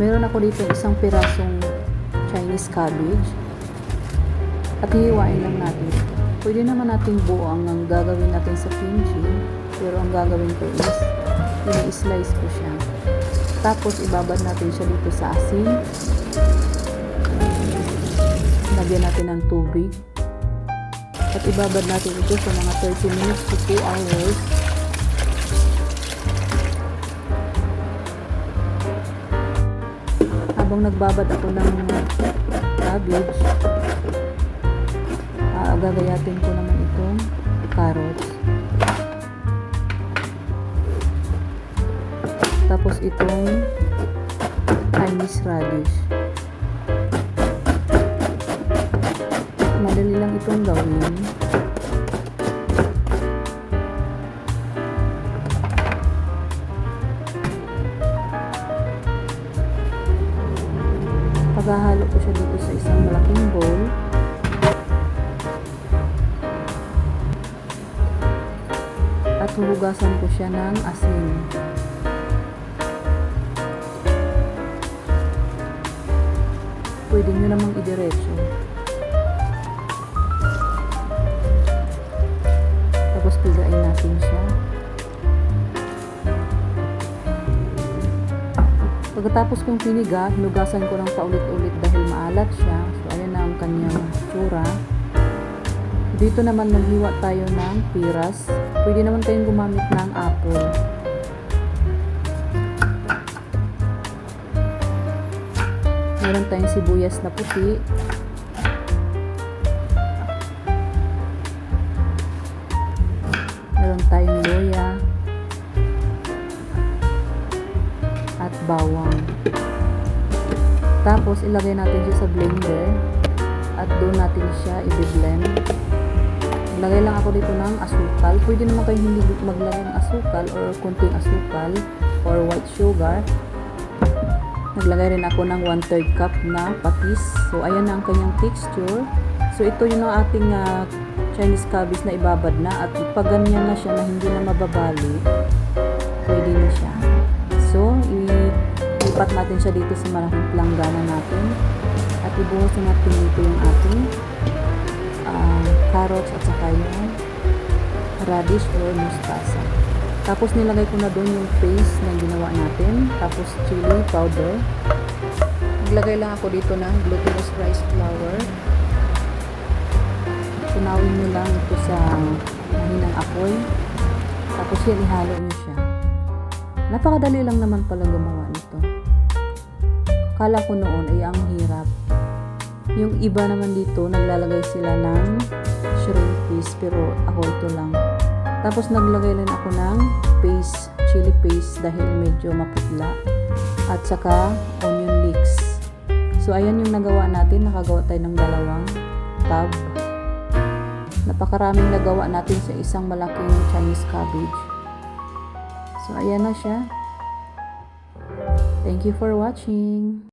Meron ako dito isang pirasong Chinese cabbage. At hihiwain lang natin ito. Pwede naman nating buo ang gagawin natin sa kimchi. Pero ang gagawin ko is, ini-slice ko siya. Tapos, ibabad natin siya dito sa asin. Lagyan natin ng tubig. At ibabad natin ito sa mga 30 minutes to 2 hours. Habang nagbabad ako ng cabbage, gagayatin ko naman itong carrots. Tapos itong Chinese radish. Madali lang itong gawin. Paghahalo ko siya dito sa isang malaking bowl. At huhugasan ko siya ng asin. Pwede nyo namang idiretso. Tapos pigain natin siya. Pagkatapos kong piniga, hinugasan ko ng paulit-ulit dahil maalat siya. So, ayan na ang kanyang tsura. Dito naman maghiwa tayo ng piras. Pwede naman kayong gumamit ng apple. Meron tayong sibuyas na puti. Meron tayong luya at bawang. Tapos ilagay natin siya sa blender at doon natin siya i-blend. Lagay lang ako dito ng asukal. Pwede naman kayong hindi maglagay ng asukal or konting asukal or white sugar. Naglagay rin ako ng 1/3 cup na patis. So, ayan na ang kanyang texture. So, ito yung ang ating Chinese cabbage na ibabad na. At pag ganyan na siya na hindi na mababali, pwede na siya. So, ilipat natin siya dito sa malaking planggana natin. At ibuhos na natin dito yung ating carrots at saka yung radish or mustasa. Tapos nilagay ko na doon yung paste na ginawa natin. Tapos chili powder. Naglagay lang ako dito ng glutinous rice flour. Tunawin nyo lang ito sa mahinang apoy. Tapos yan, ihalo nyo siya. Napakadali lang naman pala gumawa nito. Kala ko noon ay ang hirap. Yung iba naman dito, naglalagay sila ng shrimp paste, pero ako ito lang. Tapos naglagay rin ako ng paste, chili paste dahil medyo maputla. At saka onion leeks. So ayan yung nagawa natin. Nakagawa tayo ng 2 tub. Napakaraming nagawa natin sa isang malaking Chinese cabbage. So ayan na siya. Thank you for watching.